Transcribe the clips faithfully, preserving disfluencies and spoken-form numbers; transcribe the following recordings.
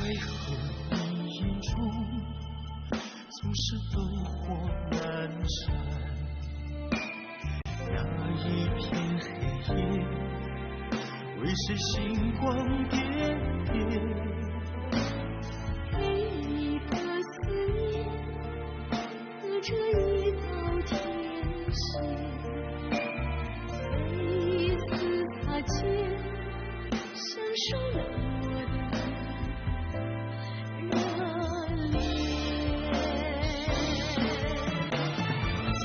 黑昏迷影中，总是灯火阑珊。那一片黑夜，为谁星光点点？对你的思念，隔着一道天线，每一次擦肩， 享受冷漠的热烈。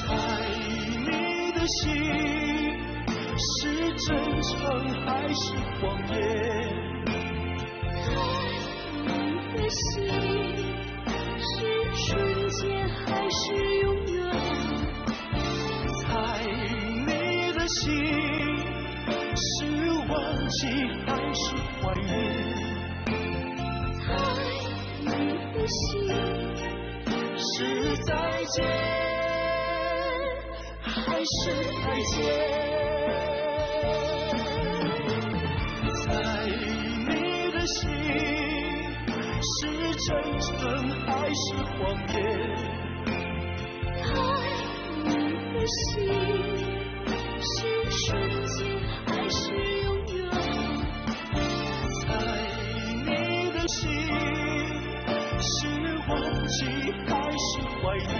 猜你的心是真诚还是谎言？猜你的心是瞬间还是永远？ 猜你的心是忘记还是怀念？猜你的心是再见还是再见？猜你的心是真诚还是谎言？ 猜你的心是瞬间还是永远？猜你的心是忘记还是怀念？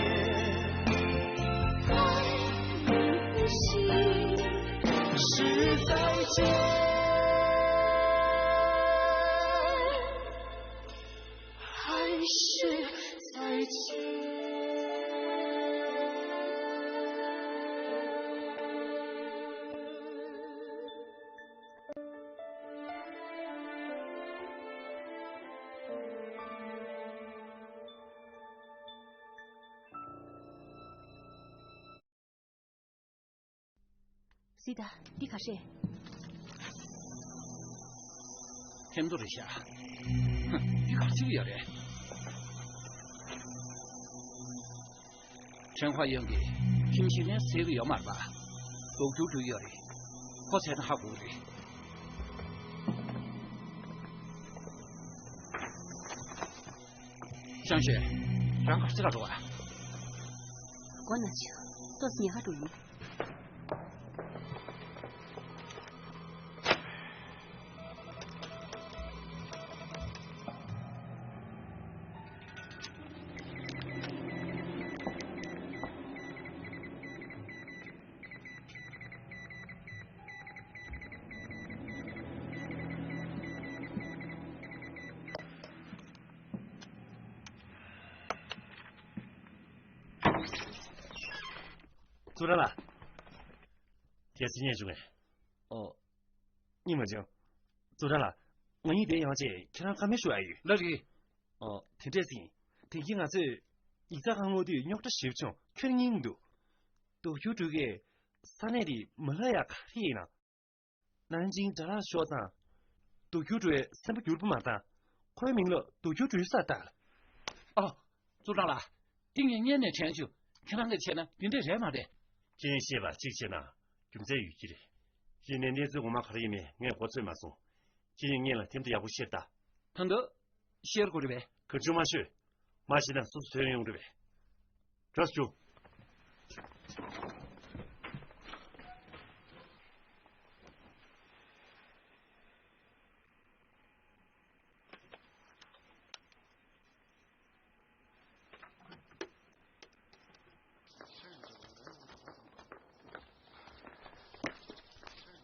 猜你的心是再见 还是再见？སི་ཏཱ། འདི་ག་རེད། ཐེམ་ཐོ་རེད་ཤག་ཧ། འདི་ག་རེ་བྱེད་ཀྱི་ཡོད་རེད། ཁྲེན་ཧྭ་ཡོན་གྱིས་ཁྱིམ་གཞིས་ནས་ཟེར་གྱི་ཡོད་མ་རེད་པ། སྡུག་རྒྱུགས་འགྲོ་གི་ཡོད་རེད། ཁོ་བཙལ་ན་ཧ་གོ་གི་རེད། ཤང་ཤོས། རང་ག་རེ་བྱེད་ག་འགྲོ་བ། སྒོ་ན་ཆུ། ཏོག་ཙམ་ཉལ་ག་འགྲོ་ཡིན། ཙུའུ་ཀྲང་ལགས། ཁྱེད་ཚོས་རྙེད་བྱུང་ངས། ཨོ། རྙེད་མ་བྱུང་། ཙུའུ་ཀྲང་ལགས། ང་གཉིས་དེ་ཡང་ཅིག་ཁྱེད་རང་བཀའ་མོལ་ཞུ་ཡ་ཡོད། ལགས་རེད། ཨོ། དེ་འདྲས་ཟིན། དེང་གི་ང་ཚོས་ཡིག་ཚང་ཁང་སྔོག་དུས་རྙོག་དྲ་ཞེ་པོ་བྱུང་ཁྱོན་རྙེད་མི་འདུག་སྡུག་རྒྱུགས་འགྲོ་གི་ས་གནས་དེ་མི་ལྷག་ཡ་ག་རེ་ཡིན་ན། ནན་ཅིང་དགྲ་ལྷག་ཤོར་ཙང་། སྡུག་རྒྱུགས་འགྲོ་བའི་སེམས་པ་འགྱུར་བ་མ་བཏང་། ཁོའི་མིང་ལ་སྡུག་རྒྱུགས་འགྲོ་ས་བཏགས། ཨ། ཙུའུ་ཀྲང་ལགས། འདི་ངས་སྔོན་ནས་དྲན་བྱུང་། ཁྱེད་རང་གིས་བྱས་ན་འདི་འདྲས་རེད་མ་རེད། ཁྱེད་ཉིད་ཤེས་པ་གཅིག་བྱས་ན་རྒྱུ་མཚན་ཡོད་ཀྱི་རེད། ཡིན་ནའི་གནས་ཚུལ་ངོ་མ་ག་རེ་ཡིན་མིན་ངས་མགོ་ཚོས་མ་སོང་། ཁྱེད་ཉིད་སྔོན་ལ་ཐེམ་ཐོ་ཡག་པོ་ཤེས་ད། ད་འདི། ཤེར་དགོས་རེད་པས། གང་བྱུང་མ་ཤོད། མ་ཤེས་ན་སོ་སོ་ཐོན་ཡོང་རེད་པས། འགྲོ་རྒྱུགས།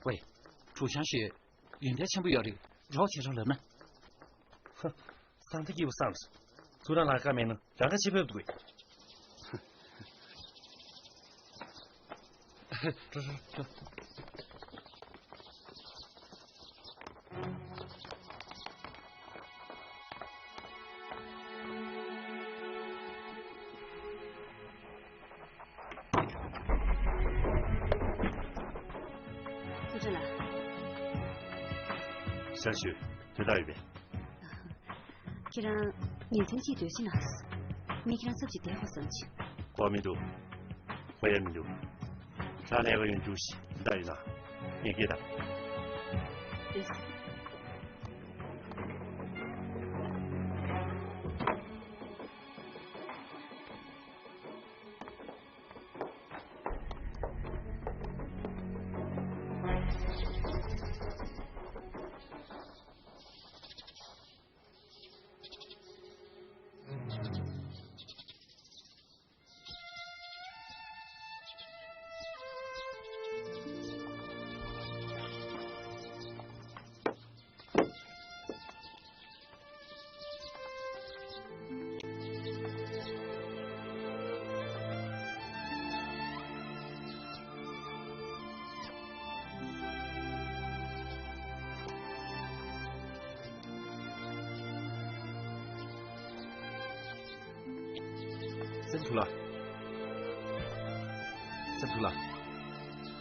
ཝེ། ཀྲུའུ་ཞང་ཞུས། ཡོན་ཏན་ཆེན་པོ་ཡོད་རེད། རོགས་བྱེད་རོགས་ལབ་ན། ཧ། ས་མཐའ་སྐྱིད་པོ་བསམས་སོང་། ཙུའུ་ཀྲང་ལགས་བཀའ་མེད་ན་རང་ཁ་ཕྱིར་ཕེབས་དགོས། འགྲོ་འགྲོ་འགྲོ། ཙུའུ་ཀྲང་ལགས། ཞང་ཞུས། དོན་དག་ཡོད་པས། ཁྱེད་རང་ཉིན་མཚན་གཅིག་སྡོད་ཕྱིན་ན། ངས་ཁྱེད་རང་ཚབ་ཅིག་བསྡད་དགོས་བསམ་བྱུང་། དགོས་མི་འདུག་དགོས་ཡ་མི་འདུག་ཁྱེད་རང་ལས་ཀ་ཡོང་རྒྱུ་ཞིག་འདྲ་ཡོད་ན་ངས་སྐད་བཏང་། ཨེ། ཐུག་ལ། ལྕམ་ཐུག་ལ།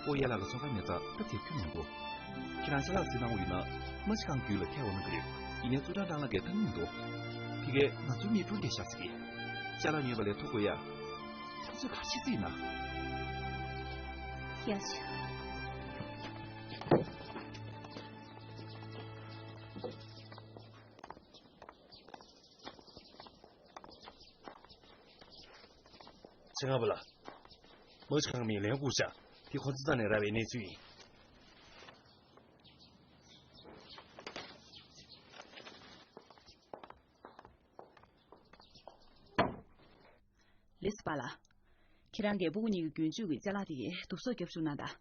ཨོ་ཡ་ལགས་ཀྱི་ཚོགས་ཁང་མེད་ཙང་སྟབས་བདེ་ཁྱོན་མི་འདུག་ཁྱེད་རང་ཅ་ལག་རྩིས་གནང་བ་ཡིན་ན་མ་ཅི་གང་རྒྱུད་ལ་ཁྱེར་འོང་ན་གི་རེད། ཡིན་ནའི་ཙུའུ་ཀྲང་ཀྲང་ལགས་ཀྱིས་ཐང་མི་འདུག་ཕ་གིར་ང་ཚོའི་མི་སྤྲོ་བསྡད་ཤག་ཟེར་གི། ཅ་ལག་ཉོས་པ་ལས་ཐོབ་དགོས་ཡ། ཁྱོད་ཚོས་ག་རེ་བྱེད་རྩིས་ཡིན་ན། ཡ་ཤ། ཆེ་ང་བ་ལ། མ་ཅི་གང་མི་ལན་བསྐུར་བྱ། དེ་ཁོ་ཚོ་རྩ་ནས་ར་བའི་གནས་ཚུལ་ཡིན། ལིས་པ་ལ། ཁྱེད་རང་གིས་སྤུ་གུ་གཉིས་ཀྱི་རྒྱུན་སྤྱོད་ཀྱི་ཅ་ལག་དེ་གའི་བསྡུ་གསོག་རྒྱབ་བཅུག་གནང་དང་།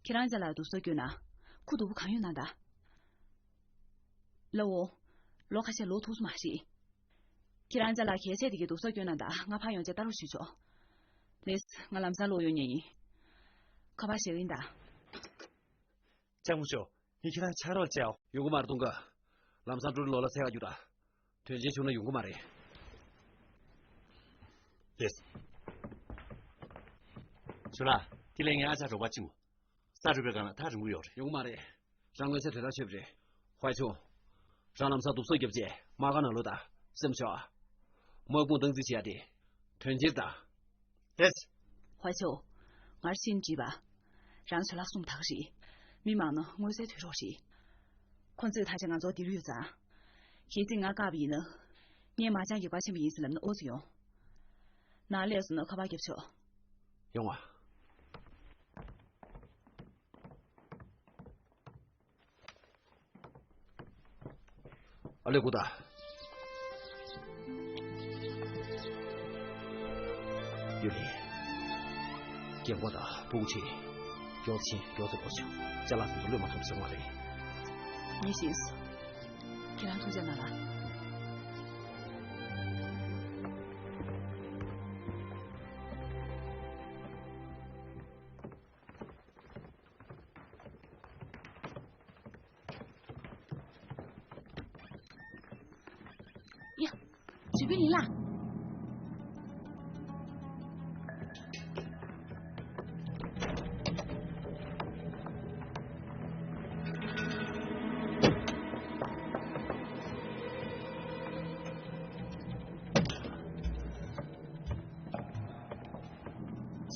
ཁྱེད་རང་ཅ་ལག་བསྡུ་གསོག་སྐྱོན་ན། ཁུ་བསྡུ་པོ་གང་ཡོད་གནང་དང་། ལའོ། ལོ་ཁ་ཤས་ལོ་ཐུག་སོང་མ་རེད། ཁྱེད་རང་ཅ་ལག་གལ་ཆེ་དེ་གའི་བསྡུ་གསོག་སྐྱོན་གནང་དང་། ང་ཕར་ཡོང་བྱས་ལྟ་རོགས་ཞུས་ཆོག་ལིས། ང་ལམ་སང་ལོག་ཡོང་མཁན་ཡིན། ཁ་པར་བཞག་ཡིན་ད། ལྕམ་སྐུ་ཞབས། ངས་ཁྱེད་རང་ཕྱག་རོགས་བྱའོ། ཡོང་གི་མ་རེད་གཏོང་གི། ལམ་སང་ཀྲུའུ་ལོ་ལ་འཚོལ་ག་རྒྱུགས་དང་། དོན་ཆེན་བྱུང་ན་ཡོང་གི་མ་རེད། ལིས། ཞུ་ལ། དེ་ལས་ངས་ཨ་ཅག་འབྲོག་པ་ཅིག་མོ། ས་རུབ་པའི་སྒང་ལ་ཐག་རིང་པོ་ཡོད་རེད། ཡོང་གི་མ་རེད། རང་མངོན་གསལ་དོད་ཐག་ཆོད་པ་རེད། ཧུའེ་ཆུང་། རང་ལམ་སང་བསྡུ་གསོག་རྒྱབ་རྗེས་དམག་སྒར་ནང་ལོག་དང་། སེམས་ཆུང་ཨ། དམག་དཔུང་སྟངས་འཛིན་བྱེད་ཡ་དེ། དོན་ཆེར་དང་། ལིས། ཧུའེ་ཆུང་། ངར་ཤིན་བྲིས་པ། རང་ཚོ་ལ་གསུངས་ཐག་རེད། མི་མང་ནང་མངོན་གསལ་དོད་རོགས་རེད། ཁོ་ཚོས་ཐག་བཅད་ང་ཚོ་འདིར་ཡོད་ཙང་། གལ་སྲིད་ང་བཀག་པ་ཡིན་ན། ངས་མ་ཅང་གི་པ་ཆེན་པོ་ཡིན་ཟེར་ལབ་ན་ཨོ་ཙི་ཡོང་། ནང་སླེབས་སོང་ན་ཁ་པར་རྒྱབ་ཆོག་ཡོང་བ། ཨ་ལེ་ཀུ་ད། ཡུ་ལི། རྒན་པ་དང་སྤུ་གུ་ཆེ། མགྱོགས་ཕྱིན་མགྱོགས་ཚེ་སྒོ་ཕྱུག་ཅ་ལག་ཚོ་བློས་མ་ཐོངས་ཟེར་བ་རེད། ངས་ཤེས་སོང་། ཁྱེད་རང་ཐུགས་རྗེ་གནང་ལ། ཡ། ཞུས་པིན་ལིན་ལགས།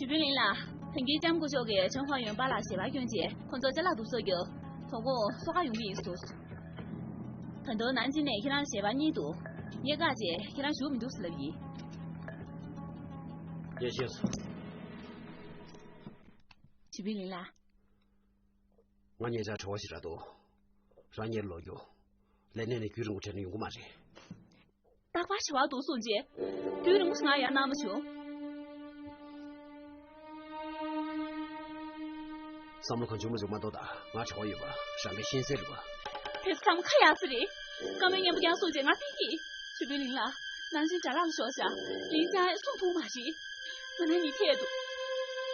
ཞུས་པིན་ལིན་ལགས། ད་གིན་ལྕམ་སྐུ་ཞབས་ཀྱིས་ཆོན་ཧྭ་ཡོན་པ་ལགས་ཞལ་པར་བསྐྱོན་རྗེས་ཁོང་ཚོ་ཅ་ལག་བསྡུ་གསོག་རྒྱུ། དོ་དགོང་སོ་ཁ་ཡོང་གི་ཡིན་ཟེར། ད་དུང་ནན་ཅིན་ནས་ཁྱེད་རང་ཞལ་པར་གཉིས་འདུག་ངས་བཀག་རྗེས་ཁྱེད་རང་བཞུགས་མི་འདུག་ཟེར་ལབ་ཡིན། ངས་ཤེས་སོང་། ཞུས་པིན་ལིན་ལགས། ང་ཉེ་ཆར་དྲི་བ་ཞིག་རག་འདུག་རང་ཉིད་ལོག་རྒྱུ། ལས་གནས་ནས་རྒྱུན་རིང་པོ་བྲལ་ན་ཡོང་གི་མ་རེད། རྟག་པར་དྲི་བ་འདུག་གསུངས་རྗེས། རྒྱུན་རིང་པོ་ཞིག་ང་ཡར་གནང་མ་བྱུང་། བསམ་བློ་གང་བྱུང་མ་བྱུང་མ་གཏོང་དང་། ང་དྲི་བ་ཡོད་པ་རང་གིས་ཤེས་གསལ་རེད་པ། དེ་ཚོ་ཚང་མ་ཁ་ཡག་ས་རེད། བཀའ་མོལ་སྙན་པོ་རྐྱང་གསུངས་རྗེས་ང་ཏིག་ཏིག་ཞུས་པིན་ལིན་ལགས། ནན་ཅིན་དགྲ་ལག་ལ་ཤོར་ཤག་ལིན་ཅང་གསུང་ཐུབ་མ་རེད། ང་ན་ནི་ཐད་འདུག་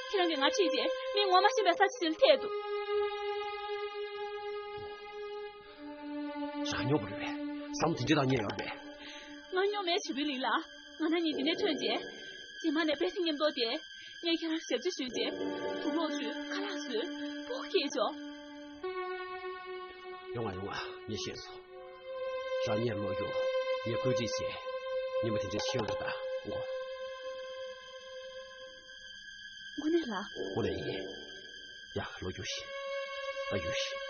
ཁྱེད་རང་གིས་ང་ཁྲིད་རྗེས་མི་ངོ་མ་ཤེས་པའི་ས་ཆ་ཞིག་ལ་ཐད་འདུག་རང་ཉོབ་རེད་པས། བསམ་དེ་འདྲ་དང་ཉེ་ཡོད་པས། ང་ཉོབ་མེད་ཞུས་པིན་ལིན་ལགས། ང་ན་ནི་འདི་ནས་ཐོན་རྗེས། རྗེས་མ་ནས་པེ་ཅིན་མཉམ་དུ་བསྡད། ངས་ཁྱེད་རང་ཞབས་ཕྱི་ཞུས་རྗེས། དུག་སློག་བཅུས། ཁ་ལག་བཟོས། སྤུ་གུ་སྐྱེས་ཆོག་ཡོང་ང་ཡོང་ང་། ངས་ཤེས་སོང་། རང་ཉིད་ལོག་རྒྱུ། ངས་བཀོད་སྒྲིག་བྱས། ཉིན་མོ་དེ་འདྲའི་ཤེས་ཡོད་རེད་ད། འོ། དངོས་གནས་ལ། དངོས་གནས་ཡིན། ཡ། ལོག་རྒྱུ་ཞིག་ད་རྒྱུ་ཞིག་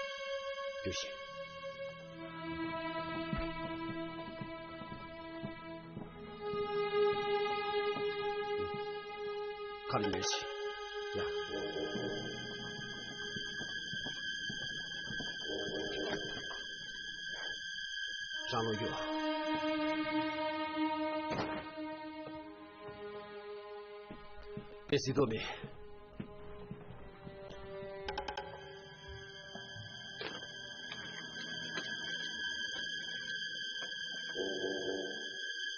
རྒྱུ་ཞིག་ཁ་ལ་ཉན་ཞིག་ཡ། རང་ལོ་ཡོད། དཔེ་སྲིད་དོ་མེད།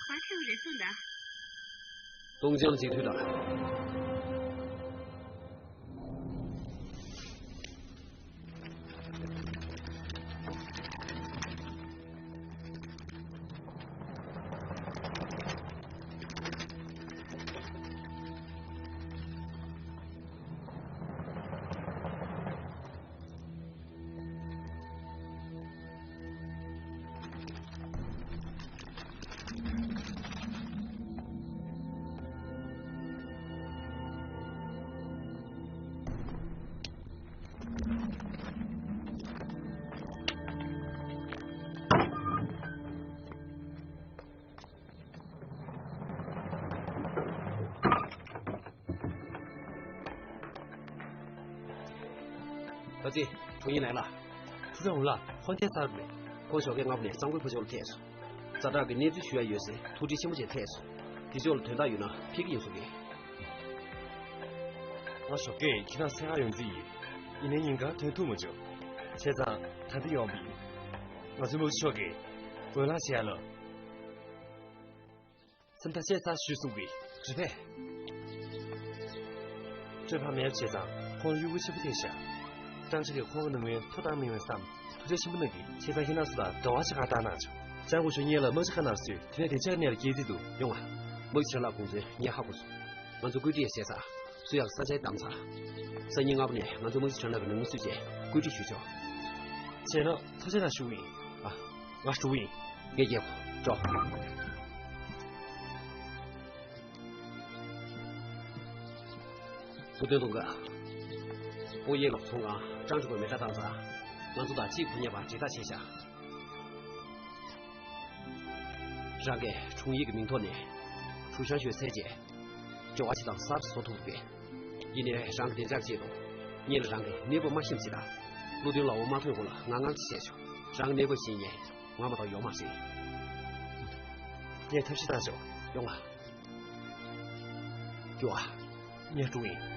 ག་ཚོད་རེད་གསུངས་དང་། སྟོང་རྐྱང་གཅིག་ཐུག་དང་། ཙི། དྲུང་ཡིག་ལན་ལ། ཐུགས་རྗེ་ཆེ་ལགས། ཁོང་ཐད་ཚར་མེད། ཁོང་ཞོགས་ཀས་སྔ་པོ་ནས་གཙང་པོའི་ཕ་ཕྱོགས་ལ་ཐད་སོང་། ཛ་དྲག་གི་གནས་ཚུལ་ཞུ་ཡ་ཡོད་ཟེར་ཐུགས་འདྲི་ཆེན་པོ་བྱས་ཐད་སོང་། དེ་ཕྱོགས་ལ་དོན་དག་ཡོད་ན་ཕེབས་ཀྱི་ཡིན་གསུང་གི། ང་ཞོགས་ཀས་ཁྱེད་རང་འཚོལ་ག་ཡོང་རྩིས་ཡིན། ཡིན་ནའི་ཉིན་གང་ཐོན་ཐུབ་མ་བྱུང་། བྱས་ཙང་ད་ལྟ་ཡོང་བ་ཡིན། ང་ཚོའི་མུ་ཁྱུ་ཤོག་གིས་འོས་ལངས་བྱེད་ཡ་ལ། སེམས་ཐག་བཅད་ཚར་ཞུས་གསུང་གི། རེད་པས། སྤྲོད་པ་མེད་པ་བྱས་ཙང་ཁོང་གཡོ་འགུལ་ཆེན་པོ་ཐེབས་ཤག། ཀྲང་ཅི་གིས་ཁོང་གི་ནང་མི་ཐོ་བཏང་མེད་པས་བསམ། ཐུགས་རྗེ་ཆེན་པོ་གནང་གི། བྱས་ཙང་ཁྱེད་རང་ཚོ་དང་འབྲེལ་བ་ཞིག་ག་བཏང་གནང་བྱུང་། ཅང་གོ་ཤོ་གཉིས་ལ་དམག་སྤྱི་ཁ་ནར་སུས་དེ་ནས་དེ་ཆགས་གནས་ལ་སྐྱེལ་རྩིས་འདུག་ཡོང་ང་། དམག་སྤྱི་ལགས་དགོངས་ཚུལ་ངས་ཧ་གོ་སོང་། ང་ཚོ་བཀོད་སྒྲིག་ཡང་བྱས་ཚར། སུ་ཡང་ས་ཆ་བདམས་ཚར། སང་ཉིན་སྔ་པོ་ནས་ང་ཚོ་དམག་སྤྱི་ཁྲོན་ལགས་ཀྱི་ནང་མི་བསུས་བྱས་བཀོད་སྒྲིག་ཞུས་ཆོག། བྱས་ན་ཐུགས་རྗེ་གནང་ཞུ་གི་ཡིན། ཨ། ང་འགྲོ་གི་ཡིན། ངས་རྒྱལ་ཁོ་འགྲོ། ལྷུ་སྟོན་རྫོང་དཀར། ཨོ་ཡེ་ལོ་ཚོང་ཁང་ཀྲང་ཅི་གིས་མེ་སྲེག་བཏང་ཙང་། ང་ཚོ་དང་གཅིག་གོ་ཉན་པར་དྲིལ་བསྒྲགས་བྱས་ཤག། རང་གིས་དྲུང་ཡིག་གི་མིང་ཐོག་ནས་ཁྲུའུ་ཞང་ཞུས་ཟེར་བྱས། འབྱོར་བ་ཅིག་དང་གསར་བཟོ་ཐུབ་པས། ཡིན་ནའི་རང་གི་བདེ་འཇགས་ཆེད་དུ། གཉིས་ལ་རང་གི་གནས་བབ་མ་ཤེས་ཅིག་དང་། ལྷུ་སྟོན་ལགས་འོ་མ་ཐོན་གོང་ལ་ང་ངར་ཅིག་བྱས་ཆོག། རང་གི་གནས་བབ་ཤེས་མཁན་ང་མ་གཏོགས་ཡོད་མ་རེད། ངས་ཐབས་ཤེས་བཏང་ཆོག། ཡོང་ང་། ཡོང་ང་། ངས་འགྲོ་ཡིན།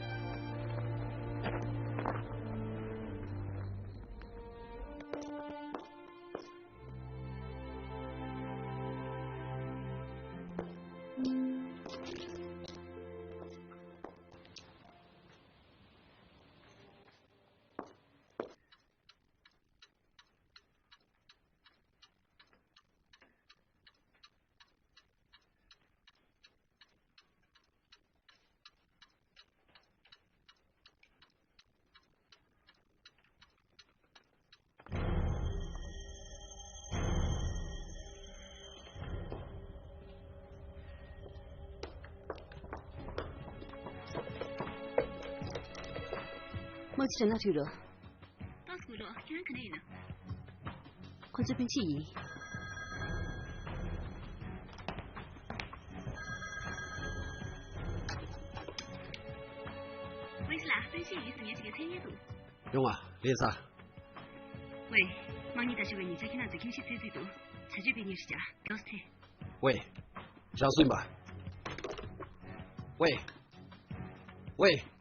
དམག་སྤྱི་ཁྲོན་ལགས་ཁྱེད་རང་། ཏོག་ཙམ་སྒུག་རོགས། ཁྱེད་རང་ག་ནས་ཡིན་ནམ། ཁོ་ཚོའི་སྤུན་མཆེད་ཡིན། ཝེ་ཤི་ལགས། སྤུན་མཆེད་ཡིན་ཟེར་མཁན་ཞིག་གི་མཚན་སྙན་འདུག། ཡོང་ང་། ལེན་ས། ཝེ། དམག་ཉིན་ཟླ་བཅུ་པའི་ཉིན་ཆ་ཁྱེད་རང་ཚོས་ཁྱིམ་གཞིས་བཙལ་རྩིས་འདུག། བྱ་སྤྱོད་སྤེལ་མཁན་ཞིག་བྱ། མགྱོགས་སེ་ཐོན། ཝེ། རང་སུ་ཡིན་པ། ཝེ། ཝེ།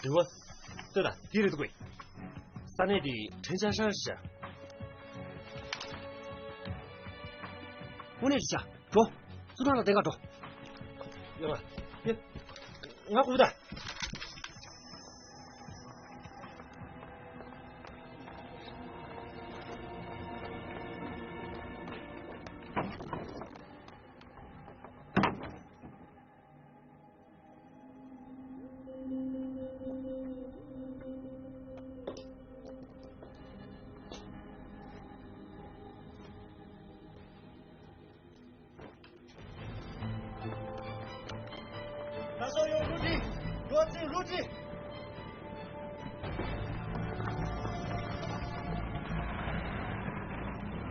རེ་བ། ལྟོས་དང་། འདི་རེད་འདུག་གས། ས་གནས་འདི་ཁྲེང་ཅང་ཧྲན་རེད་ཤག། དངོས་གནས་རེད་ཤག། འགྲོ། ཙུའུ་ཀྲང་ལགས་བསྟེན་ག་འགྲོ། ཡོང་ང་། ཡ། ང་སྒུག་དང་། ད་སོ་ཡོང་བསླུ་བྲིད། ཡོང་ཅི་བསླུ་བྲིད།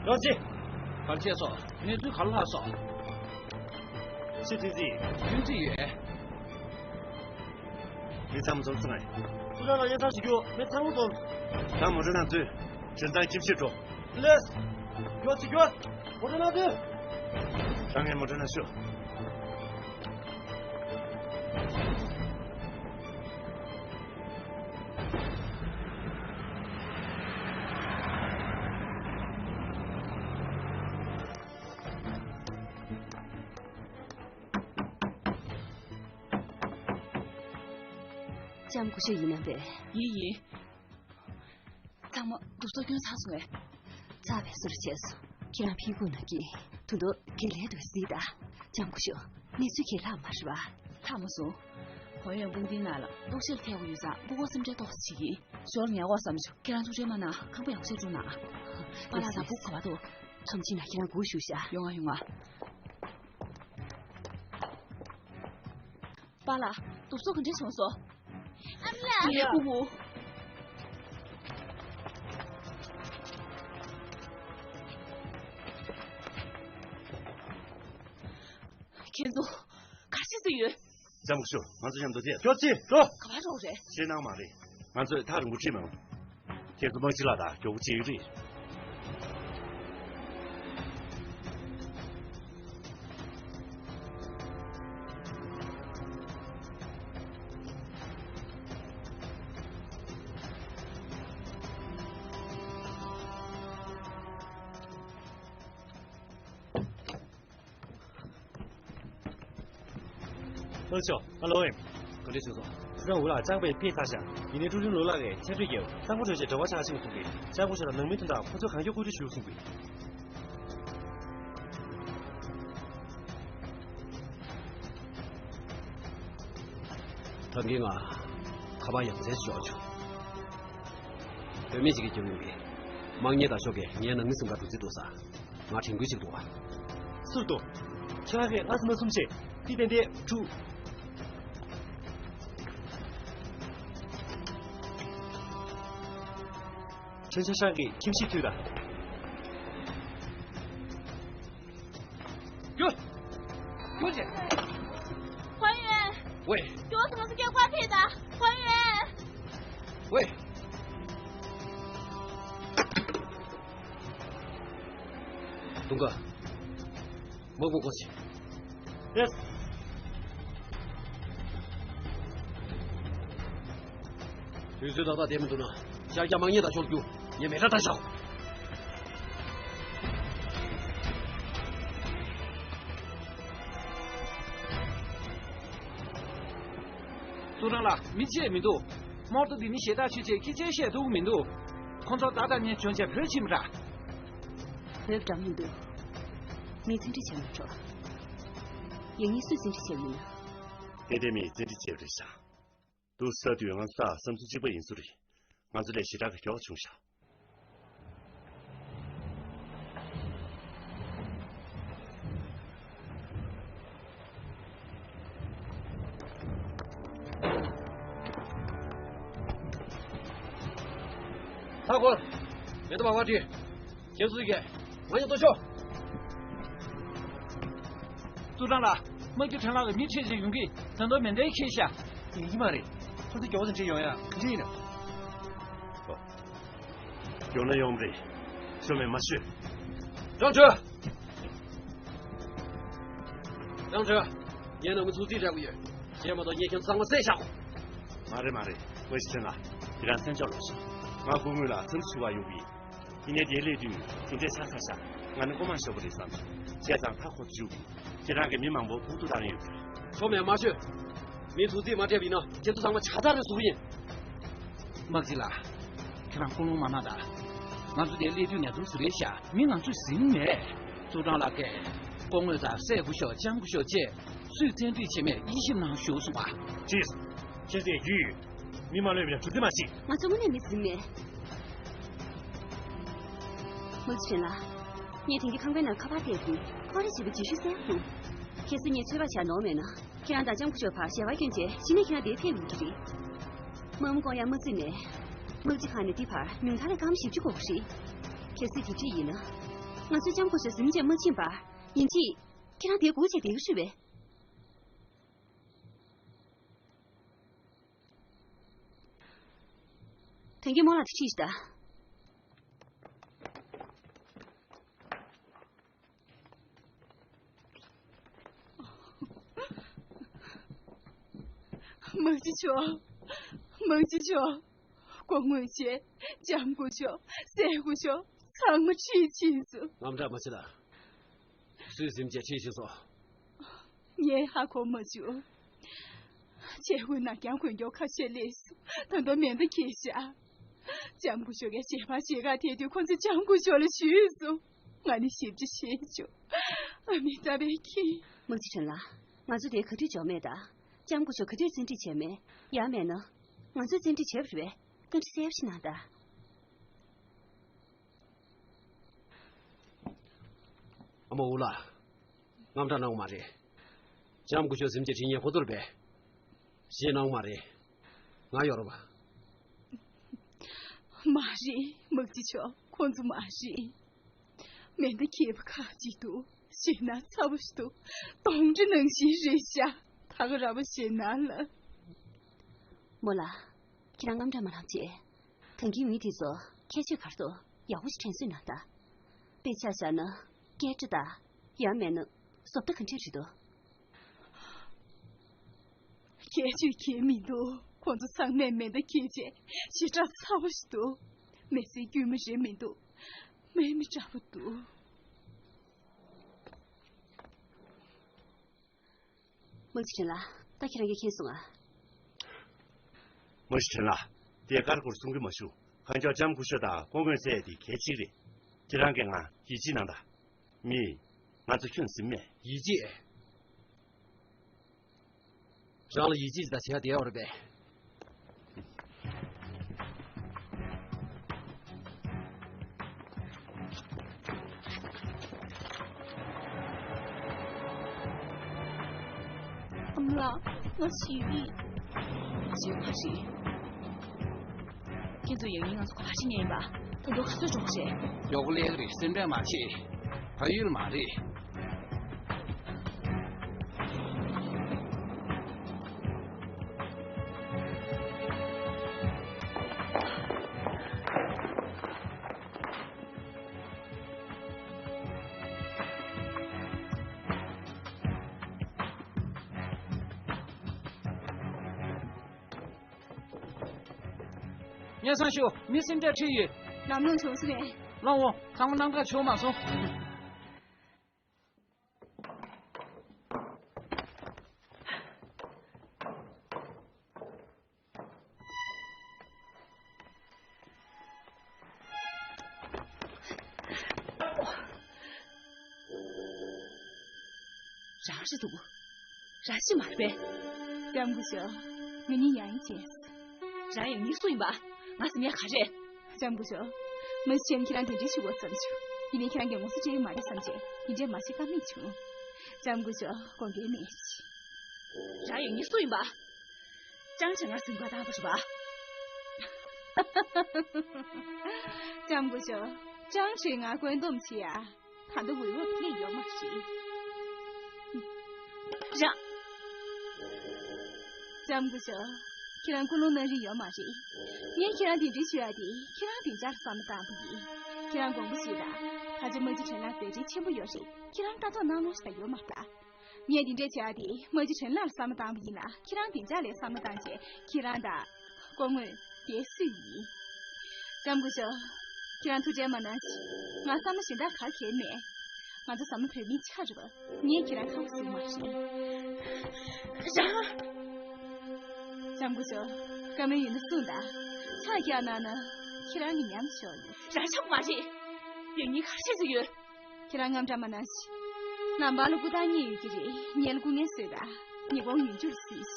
ཡོང་ཅི། ག་རེ་བྱས་སོང་། གནས་ཚུལ་ག་རེ་ལྷག་སོང་། ཅི་ཐུག་རྩིས། ཐུག་རྩིས་ཡོད། མི་ཚང་མ་འཛོམས་སོང་ངས། ཙུའུ་ཀྲང་ལགས་ཡ་མཚར་ཞིག་ཡོད། མི་ཚང་མ་འཛོམས། ད་མོ་ཊ་ནང་འཛུལ། འཇོན་ཐང་ཁྱིམ་གཞིས་འགྲོ། ལགས། མགྱོགས་ཅིག་མགྱོགས། མོ་ཊ་ནང་འཛུལ། ད་ངས་མོ་ཊ་ནང་ཞུ། ལྕམ་སྐུ་ཞབས་ཡིན་ནམ་པས། ཡིན་ཡིན། ཚང་མ་གྲུབ་ཚོགས་སྐྱོན་ཚར་སོང་ངས། ཚར་བའི་བཟོ་འདྲ་བྱས་སོང་། ཁྱེད་རང་ཕིན་ཕུག་ན་གི་དུ་མདོ་དགེ་ལས་འགྲོ་སྲིད་ད། ལྕམ་སྐུ་ཞབས། གནས་ཚུལ་གྱི་ལྷག་མ་རེད་པ། ལྷག་མ་སོང་། གོང་ཡོད་དཔུང་སྡེའི་ནང་ལ་སྤུ་གུ་ཆེར་ཐེ་གོ་ཡོད་ཙང་སྤུ་གུ་སེམས་ཁྲལ་ཏོག་ཙམ་བྱེད་ཀྱིན། ཞོར་ཉལ་གོ་བསམ་བྱུང་། ཁྱེད་རང་ཐུགས་ཁྲལ་མ་གནང་། ཁང་པ་ཡག་ཤོས་སྒྲུབ་གནང་། པཱ་ལགས་ལ་སྤུ་གུ་ག་པར་འདུག། ཁྲོམ་ཆེན་ན་ཁྱེད་རང་སྒུག་བཞུགས་ཤག། ཡོང་ང་ཡོང་ང་། པཱ་ལགས། གྲུབ་ཚོགས་ག་འདྲས་བྱུང་སོང་། ཨ་མ་ལགས། ངའི་སྤུ་གུ། ཁྱེད་ཚོ་ག་རེ་བྱེད་སྲིད་ཡོད། ལྕམ་སྐུ་ཞབས། ང་ཚོ་མཉམ་དུ་བསྡད། ཇོ་ཅི་འགྲོ། ག་པར་འགྲོ་རེད། ཤེས་སྣང་མ་རེད། ང་ཚོས་ཐག་རིང་པོ་ཁྲིད་མི་རུང་། ཁྱེད་ཚོ་དམག་སྤྱི་ལགས་དང་མགྱོགས་པོ་བྱེད་ཀྱི་རེད། ལགས་སོ། ཨ་ལོ་ཨེམ། ག་འདྲས་བྱུང་སོང་། སྲིད་ཚང་འུ་ལགས་ལྕམ་པའི་ཕེབས་ཚར་ཤག་ཡིན་ནའི་ཀྲུའུ་ཅུན་ལུའུ་ལགས་ཀྱིས་ཆེ་བསྟོད་ཀྱིས་ལྕམ་སྐུ་ཞབས་ཀྱི་འབྲེལ་བ་ཆགས་ཤིང་གསུང་གི། ལྕམ་སྐུ་ཞབས་དང་ནང་མི་དོན་དག་ཁོ་ཚོས་གང་མགྱོགས་བཀོད་སྒྲིག་ཞུ་གསུང་གི། ད་གིན་ང་ཁ་པར་ཡང་རྩེད་འཇོག་བྱུང་། བུད་མེད་ཅིག་གིས་རྒྱབ་ཡོང་གི། དམག་གཉེར་དང་ཤོག་གིས་ངའི་ནང་མི་གསུམ་ཀ་འདུག་རྩིས་འདུག་ས། ང་དྲན་སྐུལ་ཅིག་འདུག་བ། སུར་དུ། ཁྱེད་རང་གིས་ཨ་ཙི་མ་གསུམ་བྱེད། ཏི་ཏན་ཏན་དྲུག་ཁྲེན་ཆ་ཤང་གིས་ཁྱིམ་གཞིས་མཐུད་དང་། རྒྱུ། རྒྱུ་ཆེ། 还原。 ཝེ། རྒྱུ་ང་ཚོ་སྐད་ཀ་ཕེ་ད། 还原。 ཝེ། དུང་དཀར། དམག་དཔུང་སྐོར་ཞིག་ཡེས། དུས་ཚོད་ཏག་ཏག་བསྡད་མི་འདུག་ན། ཤར་རྒྱག་དམག་གཉེར་དང་ཤོག་རྒྱུགས། ངས་མེ་སྲེག་བཏང་བཞག་ཙུའུ་ཀྲང་ལགས། མི་བརྗེད་མི་འདུག་དམག་རྡོ་འདི་ནི་ཞེ་དྲག་ཆེ་ཆེ་ཁྱི་ཆེ་བཤད་ཐུབ་མི་འདུག་ཁོང་ཚོ་ཏག་ཏག་ངས་བྱོན་བྱས་བོད་ཕྱིན་པ་འདྲ། བོད་འགྲམ་མི་འདུག་མི་བཙན་ཁྲིད་བྱས་མ་འགྲོ། ཡང་སྙིང་སུས་བཙན་ཁྲིད་བྱས་ཡིན་ན། ཏན་ཏན་མིས་བཙན་ཁྲིད་བྱས་པ་རེད་ཤག་དུ་ས་དུས་ང་ཚོ་དང་བསམ་ཚུལ་གཅིག་པ་ཡིན་ཚུལ་རེད། ང་ཚོ་ལས་ཞེ་དྲག་གི་མགྱོགས་བྱུང་ཤག་ཚ་གོར། མེ་ཏོག་བག་བག་བྲིས། ཁྱེད་ཚོ་གིས་ང་ཡང་ལྟོ་ཤོག་ཙུའུ་ཀྲང་ལགས། དམག་སྤྱི་ཁྲེན་ལགས་ཀྱི་མི་ཁྲིད་ཅིག་ཡོང་གི། ད་དུང་མེ་མདའ་འཁྱེར་ཤག་ཡིན་གྱི་མ་རེད། ཁོ་ཚོ་མགྱོགས་ཙམ་ཁྲིད་ཡོང་ཡ་ག་འདྲ་ཡིན་ན། ཡོང་ན་ཡོང་རེད། ཤོ་མེད་མ་ཤོད། ཀྲང་ཁྲོས། ཀྲང་ཁྲོས། ངས་ནང་མི་ཚོ་རྩིས་སྤྲད་དགོས་ཡོད། བྱས་མ་གཏོགས་ངས་ཁྱེད་ཚང་མ་བསད་བཞག་ཚར་གོ། མ་རེད་མ་རེད། དམག་སྤྱི་ཁྲེན་ལགས། ཁྱེད་རང་སེམས་ཆགས་རོགས་ཞུ། ང་སྐུ་ངོ་ལ་འཚམས་ཞུ་བ་ཡོང་གི་ཡིན། ཡིན་ནའི་དེ་སླེབས་དུས་དེ་འདྲས་ཆགས་ཚར་ཤག་ང་ནི་མགོ་མ་ཤོར་བ་རེད་བསམ་བྱུང་། བྱས་ཙང་ད་ཁོ་ཚོ་བཞུགས་ཀྱི། ཁྱེད་རང་གིས་མི་མང་པོ་ཕུག་ཏུ་བཏང་ཡོད་ཀྱི་རེད། ཤོ་མེད་མ་ཤོད། མི་ཚོ་རྩིས་མ་སྤྲད་པ་ཡིན་ན་ཁྱེད་ཚོ་ཚང་མ་ཇག་ཚང་རེད་ཟེར་གྱི་ཡིན། དམག་སྤྱི་ལགས། ཁྱེད་རང་ཀུན་སློང་མ་གནང་དང་། ང་ཚོ་འདིར་སླེབས་དུས་ནས་འདུག་སེ་རེད་ཤག་མི་ང་ཚོས་ཟིན་མེད། ཙུའུ་ཀྲང་ལགས་ཀྱིས་སྐུ་ངོ་དང་སྲས་སྐུ་ཞབས་ལྕམ་སྐུ་ཞབས་བཅས་སུས་བཙན་ཁྲིད་བྱས་མེད་དབྱེ་ཞིབ་གནང་ཞུ་གསུངས་པ། ཅེས། ཁྱེད་ཚོས་རྒྱུས་ཡོད། མི་མ་ལོས་པའི་གྲུ་རྩི་མ་ཞིག་ང་ཚོ་དངོས་གནས་མི་ཟིན་མེད། དམག་སྤྱི་ཁྲེན་ལགས། ངས་དེང་གི་ཁང་པའི་ནང་ཁ་པར་བལྟས་དུས་ཁོང་རེ་བྱེད་པའི་རྗེས་ཤུལ་གསལ་ཡོང་། གལ་སྲིད་ངས་ཚོད་དཔག་བྱས་ནོར་མེད་ན། ཁྱེད་རང་དང་ལྕམ་སྐུ་ཞབས་བར་ཞལ་པར་བསྐྱོན་རྗེས་གཞི་ནས་ཁྱེད་རང་འདིར་ཕེབས་ཡོང་གི་རེད། དམག་མི་བསྐོང་ཡག་མ་བརྩིས་ནས། དམག་སྤྱི་ཁང་ནས་འདི་བར་ཉུང་མཐའ་ལ་སྐར་མ་བཞི་བཅུ་འགོར་གྱི་རེད། གལ་སྲིད་དེ་འགྲིག་ཡིན་ན། ང་ཚོས་ལྕམ་སྐུ་ཞབས་གཟིམ་ཅན་མ་ཕྱིན་བར་ཡིན་གཅིག་ཁྱེད་རང་འདིར་སྒུག་བྱས་བསྡད་ཀྱི་རེད་པས། དོན་གྱི་རྨོ་ལགས་དེ་ཁྲིད་ཤིག་ད། དམག་སྤྱི་མཆོག་དམག་སྤྱི་མཆོག་སྐུ་ངོ་བཅས་ལྕམ་སྐུ་ཞབས། སྲས་སྐུ་ཞབས། ཚང་མ་ཁྲིད་ཕྱིན་སོང་། དངངས་སྐྲག་མ་བྱེད་ལ། སུས་གཟིམ་བྱས་ཁྲིད་ཕྱིན་སོང་། ངས་ཧ་གོ་མ་བྱུང་། ཆས་གོས་ནང་གྱང་གོན་མགྱོགས་ཁ་ཤས་སླེབས་སོང་། ད་དུང་མེ་མདའ་འཁྱེར་བཞག་ལྕམ་སྐུ་ཞབས་ཀྱིས་ཞལ་པར་ཞིག་ག་ཐེབས་དུས་ཁོང་ཚོས་ལྕམ་སྐུ་ཞབས་ལ་ཞུས་སོང་། ང་ནི་ཞིབ་ཅིང་ཞིབ་ཅིང་། ཨ་མི་ལྟ་བའི་ཁྱི། དམག་སྤྱི་ཁྲེན་ལགས། ང་ཚོ་དེར་ག་དུས་འབྱོར་མེད་དང་། ལྕམ་སྐུ་ཞབས་ག་དུས་བཙན་ཁྲིད་བྱས་མེད། ཡང་མེད་ན། ང་ཚོས་བཙན་ཁྲིད་བྱས་པ་རེད་པས། བཀའ་འདྲི་གསལ་པོ་ཞིག་གནང་དང་། ཨ་མ་འུ་ལགས། དངངས་སྐྲག་གནང་དགོས་མ་རེད། ལྕམ་སྐུ་ཞབས་གཟིམ་གྱི་ཁྲི་ཉན་ཁོ་ཚོར་བས། ཞེད་སྣང་མ་རེད། ང་ཡོད་རེད་པ། མ་རེད། དམག་སྤྱི་མཆོག་ཁོང་ཚོ་མ་རེད། མེ་མདའ་འཁྱེར་བ་ཁག་ཅིག་འདུག་ཞེད་སྣང་ཚ་པོ་ཞིག་འདུག་གདོང་འདྲེ་ནང་བཞིན་རེད་ཤག་ད་ག་རང་པ་ཞེད་སྣང་ལ། རྨོ་ལགས། ཁྱེད་རང་དངངས་སྐྲག་མ་ལངས་བྱས། ད་གིན་མི་དེ་ཚོ་ཁྱད་ཆོས་ག་རེ་འདུག་ཡག་པོ་ཞིག་དྲན་གསོས་གནང་དང་། དཔེ་ཆ་བཞག་ན་སྐད་སྒྲ་དང་། ཡང་མིན་ན་བཟོ་ལྟ་ག་འདྲས་རེད་འདུག་ཁྱད་ཆོས་གང་ཡང་མི་འདུག་ཁོང་ཚོ་ཚང་མས་མེ་མདའ་འཁྱེར་བྱས་ཞེ་དྲག་ཚ་པོ་ཞིག་འདུག་མི་ཚེའི་དཀྱུས་མ་རེད་མི་འདུག་མེ་མི་འདྲ་པོ་འདུག་མ་གཞི་དྲན་ལགས། ད་ཁྱེད་རང་གིས་མཁྱེན་སོང་ང་། མ་གཞི་དྲན་ལགས། དེ་ཀར་སྐོར་གསུང་གི་མ་བཞུགས། ཁ་མཆོག་ལྕམ་སྐུ་ཞབས་དང་སྐུ་ངོ་ཟེར་ཡ་དེ་གལ་ཆེ་རེད། ཁྱེད་རང་གིས་ང་ཡིད་ཆེས་གནང་དང་། མི། ང་ཚོ་ཁྱོན་ཟིན་མེད། ཡིད་ཆེས། རང་ལ་ཡིད་ཆེས་ཅིག་དང་བྱེད་ཡ་དེ་ཡོད་རེད་པས། ཨ་མ་ལགས། ང་ཞེད་ཀྱི། ཞེད་མ་ཞེད། ཁྱེད་ཚོ་ཡང་སྙིང་ང་ཚོ་ག་ཞིག་ཉན་ཡིན་པ། ད་དུང་ག་ཚོད་འགྲོ་གི་རེད། མགྱོགས་པོ་སླེབས་ཀྱི་རེད། སེམས་ཁྲལ་མ་བྱེད། ཕ་ཡུལ་མ་རེད། སྙན་སེང་ཞུ། མི་སེམས་ཁྲལ་ཁྲིད་ཡོད། ལམ་ལྷོང་བྱུང་སོང་ངས། ལམ་ལྷོང་། ཚང་མ་གནམ་གང་བྱུང་མ་སོང་། རང་རེད་འདུག་རང་ཤི་མ་རེད་པས། ལྕམ་སྐུ་ཞབས། ང་གཉིས་ཡང་ཡིན་བྱས། རང་ཡང་སྙིང་སུ་ཡིན་པ། ང་ཟེར་ཡ་ག་རེད། ལྕམ་སྐུ་ཞབས། མ་གཞི་ཁྱེད་རང་དེ་འདྲའི་ཞུ་བ་བསམ་བྱུང་། ཡིན་ནའི་ཁྱེད་རང་གིས་ངོ་སོ་སྤྲད་ཀྱི་མ་རེད་བསམ་བྱས་དེ་འདྲའི་མ་བྱེད་ཀ་མེད་བྱུང་། ལྕམ་སྐུ་ཞབས། དགོངས་འགལ་མེད། རང་ཡང་སྙིང་སུ་ཡིན་པ། ཅང་ཆེ་ང་ཟིན་པ་བཏང་པ་རེད་པ། ལྕམ་སྐུ་ཞབས། ཅང་ཆེ་ང་བཀོད་འདོམས་བྱེད་ཡ། ད་ལྟ་འོས་བབ་དེ་ཡོད་མ་རེད། རང་། ལྕམ་སྐུ་ཞབས། ཁྱེད་རང་ཀུན་སློང་གནང་རིན་ཡོད་མ་རེད། ངས་ཁྱེད་རང་དེ་འདྲའི་ཞུ་ཡ་དེ་ཁྱེད་རང་བདེ་འཇགས་ལ་བསམ་བློ་བཏང་པ་ཡིན། ཁྱེད་རང་དགོངས་པ་བཞེས་དང་། ད་ཆ་མ་གཞི་དྲན་ལགས་མཛད་འཕྲིན་ཆེན་པོ་ཡོད་རེད། ཁྱེད་རང་ལྟ་རྟོག་གནང་ལོང་ཞིག་ད་ཡོད་མ་རེད་ད། ངས་འདི་འདྲས་བྱས་ཏེ་མ་གཞི་དྲན་ལགས་ལ་བསམ་བློ་བཏང་བ་ཡིན་ན་ཁྱེད་རང་བདེ་འཇགས་ལ་བསམ་བློ་བཏང་བྱས་ཁྱེད་རང་དང་སྐུ་ངོ་དེ་སུ་ཡིན། ལྕམ་སྐུ་ཞབས། ཁྱེད་རང་ཐུགས་ཁྲལ་མ་གནང་ཞིག་ང་བསམ་བློ་གཞན་དག་ག་གེ་མེད། ང་ཚོ་ཟམ་མ་བོད་མིའི་ཆ་རེད་པ། ངས་ཁྱེད་རང་ཁ་བ་ཟུག་མ་ཤེས། རང་། ལྕམ་སྐུ་ཞབས། བཀའ་མོལ་ཡོད་ན་གསུངས་དང་། ཕྱག་རྒྱག་གནང་ན་ཁྱེད་རང་གི་ཉམས་ཤོར་ཡོད། རང་ཆོག་མ་རེད། ཡང་སྙིང་ཁ་ཤས་ཟིག་ཡོད། ཁྱེད་རང་དངངས་སྐྲག་མ་གནང་ཞིག་ལམ་བར་ལ་སྐུ་ཐང་རྙེད་ཡོད་ཀྱི་རེད། ངེད་ལ་སྐུ་ངལ་གསོས་དང་། ཉི་གུང་ཡུལ་ཆུར་གསོས་ཤིག་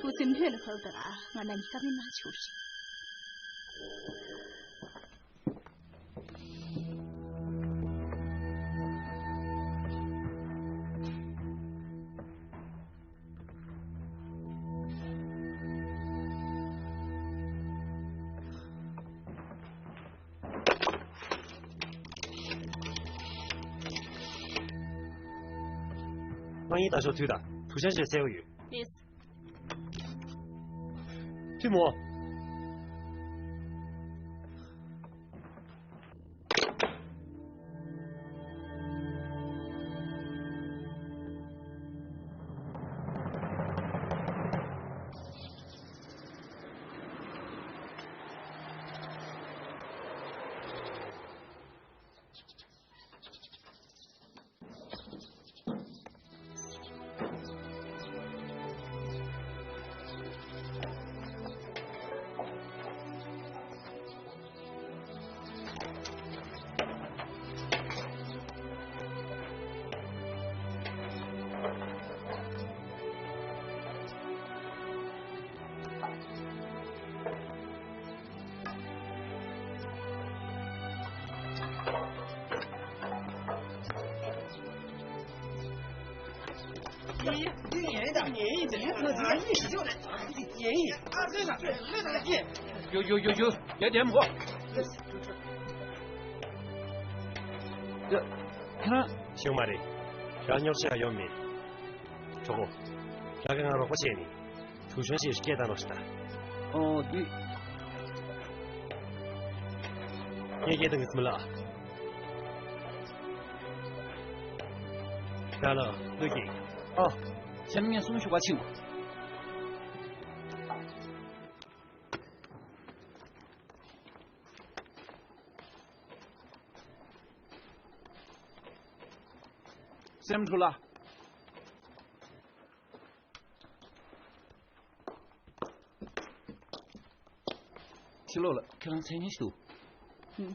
ཐུགས་སེམས་ལྷོད་ལ་བབས་དང་། ང་ན་ནི་བཀའ་མོལ་གནང་ཆོག་རེད། དམག་མི་ལྟ་ཞོག་དུས་དང་དུ་ཤ་ཞེས་གསལ་བོ་ཡོད། ལགས། ཐུ་མོ། ཡོ་ཡོ་ཡོ་ཡོ། ཡ་དེ་མོ། ཡ། ཁྱེད་རང་། ཤེས་མ་རེད། ཡང་ཉོར་བྱེད་ཡ་ཡོད་མེད། གྲོགས་པོ། རང་གིས་ང་རོགས་པ་བྱས་ནས། ཐུག་ཤོན་ཞིག་སྐད་བཏང་རོགས་ཞུ་ད། ཨོ་དུས། ངས་སྐད་བཏང་གི་སྨི་ལ། ད་ལ་ལོས་ཀྱིས། ཨོ། ཁྱེད་ངས་གསུང་ཞུ་བ་ཕྱིན། སེམས་ཁྲུ་ལ། ཕྱི་ལོགས་ལ་ཁྱེད་རང་མཚན་སྙན་ཞུ། ཧུམ།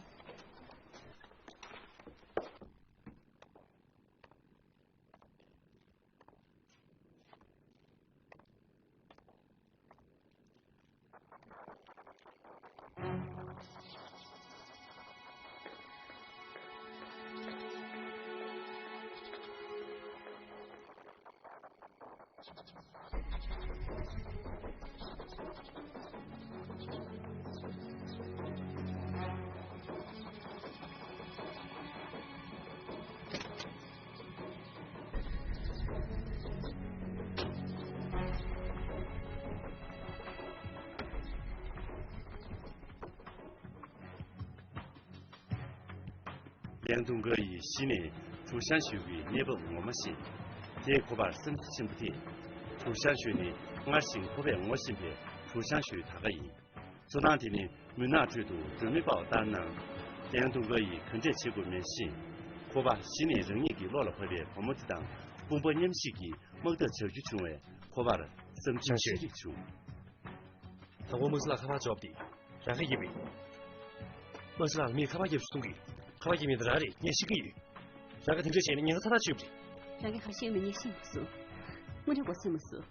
ལན་ཏུང་ཀ་ཡིས་གཞི་ནས་ཁྲུའུ་ཞང་ཞུས་ཀྱི་གནས་བབ་ངོ་མ་ཤེས། དེས་ཁོ་པར་སེམས་འཚབ་ཆེན་པོ་ཐེབས། ཁྲུའུ་ཞང་ཞུས་ནི་སྔར་བཞིན་ཁོ་པས་ངོ་ཤེས་པའི་ཁྲུའུ་ཞང་ཞུས་ད་ག་ཡིན། མཚོ་ནང་དེ་ནི་མུན་ནག་ཁྲོད་དུ་སྒྲོན་མེ་སྤར་བ་ལྟར་སྣང་། ལན་ཏུང་ཀ་ཡིས་ག་འདྲས་བྱེད་དགོས་མེད་ཤེས། ཁོ་པ་གཞི་ནས་རང་ཉིད་ཀྱི་བློ་ལ་བབས་པའི་བུ་མོ་དེ་དང་དཔུང་པ་མཉམ་གཤིབ་ཀྱིས་དམག་འཐབ་བྱ་རྒྱུ་བྱུང་བས་ཁོ་པར་བསམ་ཚུལ་ཤེས་རིག་བྱུང་། དང་པོ་དམག་སྤྱི་ལགས་ཁ་པར་འབྱོར་བ་དེ་རང་གིས་བརྒྱབ་པས། དམག་སྤྱི་ལགས་ལ་མིས་ཁ་པར་བརྒྱབ་སོང་གི། ཁ་པར་བརྒྱབ་མི་དེ་རང་རེད། ངས་ཤེས་ཀྱི་ཡོད། རང་གིས་དེ་འདྲས་བྱས་ན་ཉེན་ཁ་ཚ་ཐག་ཆོད་པ་རེད། རང་གིས་ག་རེ་བཤད་མིན་ངས་ཤེས་མ་སོང་། དངོས་གནས་མགོ་ཚོས་མ་སོང་།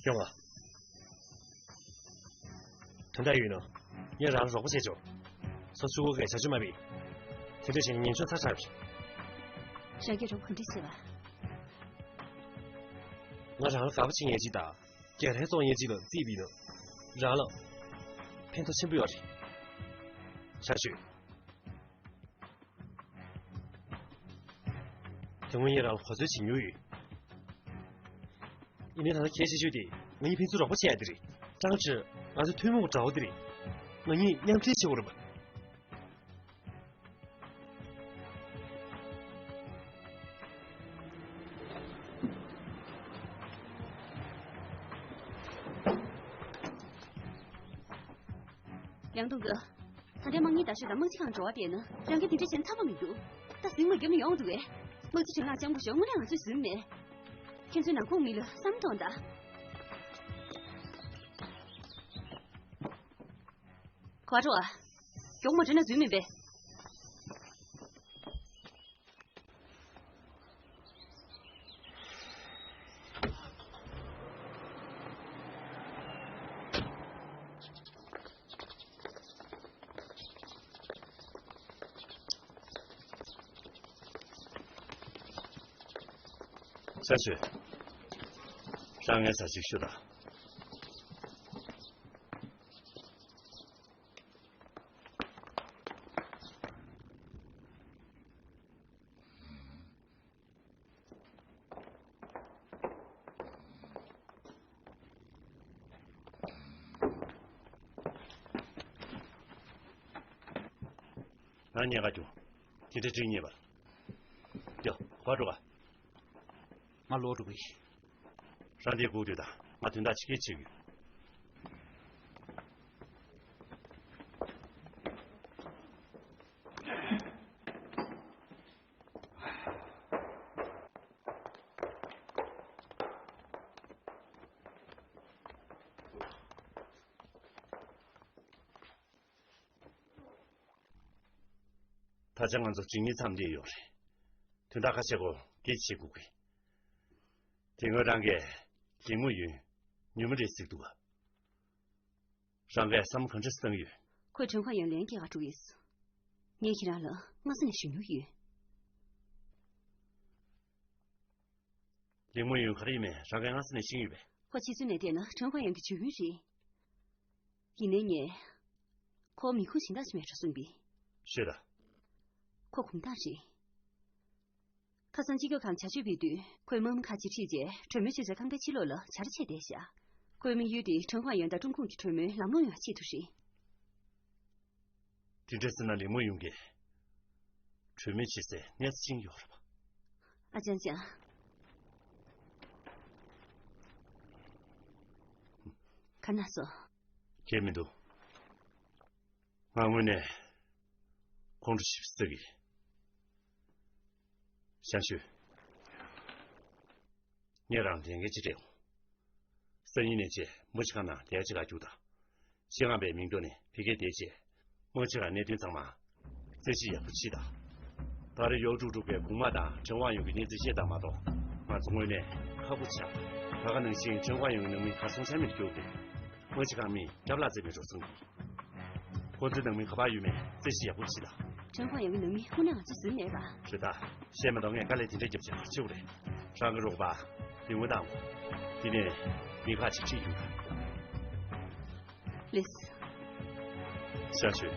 ཡོང་ང་། དོན་དག་ཡོད་ན། ངས་རང་ལ་རོགས་པ་བྱེད་ཆོག་སོ་སོ་གི་བྱ་སྤྱོད་མ་བྱེད། དེ་འདྲ་བྱས་ན་ཉེན་ཆོག་ཚ་ཚ་རེད། རང་གིས་རོགས་པ་ག་འདྲ་བྱེད་པ། ང་རང་ལ་དགའ་པོ་བྱེད་མཁན་ཅིག་དང་། རྒྱལ་ལྷན་ཚོགས་མཁན་ཅིག་ལ་རྩིས་པ་ཡིན་ན། རང་ལ་ཕན་ཐོགས་ཆེན་པོ་ཡོད་རེད། ཆ་ཤོས། དེ་སྔོན་ངས་རང་ལ་གོ་འཛོལ་བྱེད་མྱོང་ཡོད། ཡིན་ནའི་ད་ལྟ་གལ་ཆེ་ཤོས་དེ་ང་གཉིས་ཕན་ཚུན་རོགས་པ་བྱེད་ཡ་དེ་རེད། ཀྲང་ཀྲི། ང་ཚོའི་ཐུན་མོང་གི་དགྲ་བོ་དེ་རེད། ང་གཉིས་མཉམ་འབྲེལ་བྱེད་དགོས་རེད་པ། ལན་ཏུང་ཀ། ད་ལྟའི་དམག་མི་རྡོག་རོལ་དང་དམག་སྤྱི་ཁང་འགྲོ་བ་བལྟས་ན་རང་གིས་དེ་འདྲ་བྱས་ན་འཚམས་པོ་མི་འདུག་ད་ཟིང་མ་བརྒྱབ་ན་ཡོང་འདུག་གས། དམག་སྤྱི་ཁྲི་ལང་སྤྱང་པོ་ཞོག་དངོས་གནས་ང་ཚོས་བཟོས་མེད། ཁྱེད་ཚོའི་ནང་ཁོངས་མི་ལ་བསམ་གཏོང་དང་། གོ་ཐོས། མགྱོགས་མ་འགྲོ་ན་འཛུལ་མིན་པས། ས་ཆོས། རང་ངའི་ས་ཞིག་ཞུ་དང་། ང་ཉལ་ཁ་རྒྱུག་དེ་འདྲ་འགྲིག་ཉེས་པ། ཡ། ག་འགྲོ་ག་ང་ལོག་འགྲོ་གི་ཡིན། རང་དེ་སྒུག་སྡོད་དང་། ང་དོན་དག་ཅིག་གལ་ཆེ་གི་ཡོད། ད་ཆ་ང་ཚོ་འགྲིག་ཉེས་མཚམས་འདིར་ཡོད་རེད། དོན་དག་ཁ་ཤས་སྐོར་སྐད་ཆ་བཤད་དགོས་ཀི། དེ་སྔོན་རང་གིས་ལིང་མོ་ཡུན་ཉུལ་མ་རེད་ཟེར་འདུག་ག་རང་གིས་བསམ་བློ་ག་འདྲ་བཏང་ཡོད། ཁོས་ཁྲོན་ཁ་ཡང་ལན་སྐྱེལ་ག་འགྲོ་ཡོད། ངས་ཁྱེད་རང་ལ་སྔ་ས་ནས་ཞུ་མྱོང་ཡོད། ལིང་མོ་ཡུན་ག་རེ་ཡིན་མིན་རང་གིས་སྔ་ས་ནས་ཤེས་ཀྱི་ཡོད་པས། ཁོ་ཕྱི་ཚུལ་ནས་བལྟས་ན་ཁྲོན་ཁ་ཡང་གི་ཇོ་ཡུན་རེད། ཡིན་ནའི་ངས་ཁོ་མི་ཁུངས་གཞན་དག་ཅིག་མེད་འགྲོ་བསམ་པས། ཤོད་དང་། ཁོ་གུང་ཐང་རེད། ཁ་སང་སྤྱི་ཁྱབ་ཁང་བྱ་སྤྱོད་སྤེལ་དུས་ཁོས་དམག་མི་ཁག་ཅིག་ཁྲིད་རྗེས་གྲོས་མོལ་བྱེད་སའི་ཁང་པའི་ཕྱི་ལོགས་ལ་བྱ་ར་བྱས་བསྡད་བཞག་ཁོའི་དམིགས་ཡུལ་དེ་ཁྲེན་ཧྭ་ཡོན་དང་ཀྲུང་གུང་གི་གྲོས་མོལ་ལམ་ལྷོང་ཡོང་ཆེད་དུ་རེད། དེ་འདྲ་ཟེར་ན་ལིང་མོ་ཡུང་གིས་གྲོས་མོལ་བྱེད་སའི་གནས་ཚུལ་ཅིག་ཡོད་རེད་པ། ཨ་ཅང་ཅང་། ག་ན་སོ། གལ་མི་འདུག་ང་དངོས་གནས་ཁོང་ཁྲོ་ཞིབ་ཟ་གི། ཞང་ཞུས། ངས་རང་ལས་འགན་ཅིག་སྤྲད་འོང་། སང་ཉིན་ནས་བྱས་མུ་ཅི་ཁང་ནང་དེ་ཅིག་ལ་རྒྱུགས་དང་། ཤིན་ཨན་པའི་མིང་ཐོག་ནས་ཕ་གིར་བསྡད་རྗེས། དམག་སྤྱི་ལ་གནད་དོན་ཚང་མ་རྩད་ཞིབ་ཡག་པོ་བྱེད་དང་། ད་རེས་ཡོའུ་ཀྲུའུ་ཀྲུའུ་པས་གོང་མ་དང་ཁྲེན་ཝང་ཡུང་གི་གནས་ཚུལ་བཤད་སྟངས་མ་གཏོགས་ང་ཚོ་དངོས་གནས་ཁག་པོ་ཆགས། ད་ག་ནང་བཞིན་ཁྲེན་ཝང་ཡུང་གི་ནང་མི་གར་སོང་ཆ་མེད་དུ་གྱུར་ཏེ། དམག་སྤྱི་ཁང་མིས་རྒྱབ་ལ་རྩེད་མོའི་འགྲོ་སོང་གིས། ཁོ་ཚོའི་ནང་མི་ག་པར་ཡོད་མེད་རྩད་ཞིབ་ཡག་པོ་བྱེད་དང་། ཁྲེན་ཧྭ་ཡུང་གི་ནང་མི་དངོས་གནས་ང་ཚོ་ཟིན་མེད་པ། རེད་ད། བཤད་མ་གཏོགས་ངས་དཀའ་ལས་དེ་འདྲ་རྒྱབ་བྱས་མ་བྱེད་དགོས་རེད། རང་གི་རོགས་པ་ལིང་མོ་བཏང་། དེ་ནས་མི་ཁག་ཅིག་ཁྲིད་རྒྱུ། ལིས། ཞང་ཞུས།